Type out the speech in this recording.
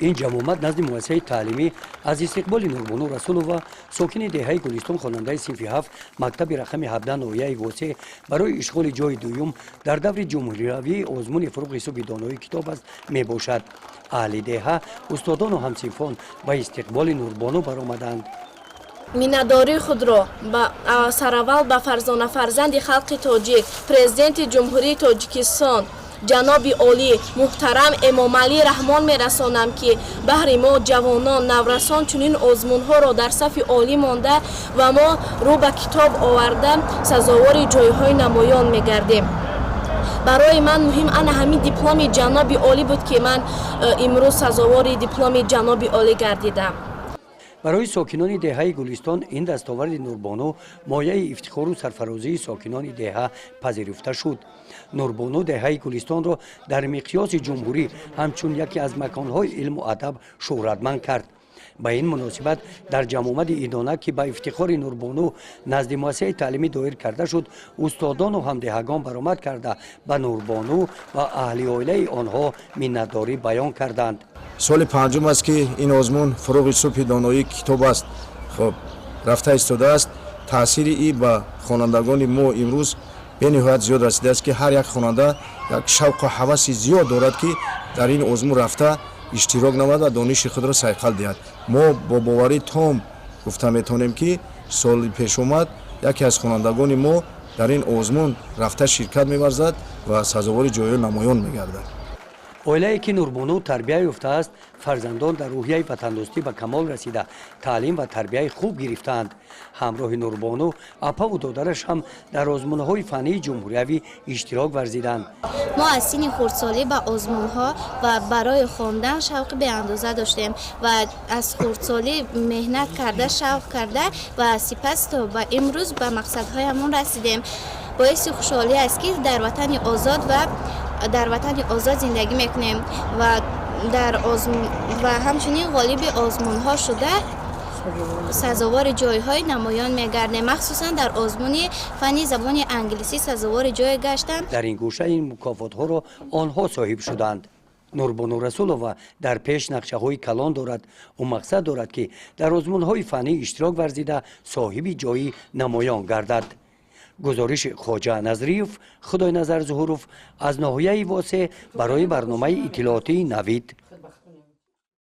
Ин ҷамъомад назди муассисаи таълимӣ аз истиқболи Нурбону Расулова, сокини деҳаи Гулистон, хонандаи синфи 7 мактаби рақами 17 ноҳияи Восеъ, барои ишғоли ҷои дуюм дар даври ҷумҳуриявии озмуни «Фурӯғи субҳи доноӣ китоб аст» мебошад. Аҳли деҳа, устодону ҳамсинфон ба истиқболи Нурбону баромаданд. Миннатдории худро сараввал ба фарзона фарзанди халқи тоҷик, Президенти Ҷумҳурии Тоҷикистон, ҷаноби олӣ муҳтарам Эмомалӣ Раҳмон мерасонам, ки баҳри мо, ҷавонон, наврасон, чунин озмунҳоро дар сафи олӣ монда ва мо рӯ ба китоб оварда, сазовори ҷойҳои намоён мегардем. Барои ман муҳим ана ҳамин дипломи ҷаноби олӣ буд, ки ман имрӯз сазовори дипломи ҷаноби олӣ гардидам. Барои сокинони деҳаи Гулистон ин дастоварди Нурбону мояи ифтихору сарфарозии сокинони деҳа пазируфта шуд. Нурбону деҳаи Гулистонро дар миқёси ҷумҳурӣ ҳамчун яке аз маконҳои илму адаб шӯҳратманд кард. Ба ин муносибат дар ҷамъомади идона, ки ба ифтихори Нурбону назди муассисаи таълимӣ доир карда шуд, устодону ҳамдеҳагон баромад карда, ба Нурбону ва аҳли оилаи онҳо миннатдорӣ баён карданд. Соли панҷум аст, ки ин озмун «Фурӯғи субҳи доноӣ китоб аст», хуб рафта истодааст. Таъсири и ба хонандагони мо имрӯз бениҳоят зиёд расидааст, ки ҳар як хонанда як шавқу ҳаваси зиёд дорад, ки дар ин озмун рафта иштирок намояд ва дониши худро сайқал диҳад. Мо бо боварии том гуфта метавонем, ки соли пешомад яке аз хонандагони мо дар ин озмун рафта ширкат меварзад ва сазовори ҷойҳои намоён мегардад. Оилае, ки Нурбону тарбия ёфтааст, фарзандон дар рӯҳияи ватандӯстӣ ба камол расида, таълим ва тарбияи хуб гирифтаанд. Ҳамроҳи Нурбону апаву додараш ҳам дар озмунҳои фаннии ҷумҳуриявӣ иштирок варзиданд. Мо аз синни хурдсолӣ ба озмунҳо ва барои хондан шавқи беандоза доштем ва аз хурдсолӣ меҳнат карда, шавқ карда ва сипас то ба имрӯз ба мақсадҳоямон расидем. Боиси хушҳолӣ аст, ки дар ватани озод ва дар ватани озод зиндагӣ мекунем ва ҳамчунин ғолиби озмунҳо шуда, сазовори ҷойҳои намоён мегардем. Махсусан дар озмуни фанни забони англисӣ сазовори ҷой гаштам. Дар ин гӯша ин мукофотҳоро онҳо соҳиб шуданд. Нурбону Расулова дар пеш нақшаҳои калон дорад. Ӯ мақсад дорад, ки дар озмунҳои фаннӣ иштирок варзида, соҳиби ҷои намоён гардад. Гузориши Хоҷа Назриев, Худойназар Зуҳуров аз ноҳияи Восеъ барои барномаи иттилоотии «Навид».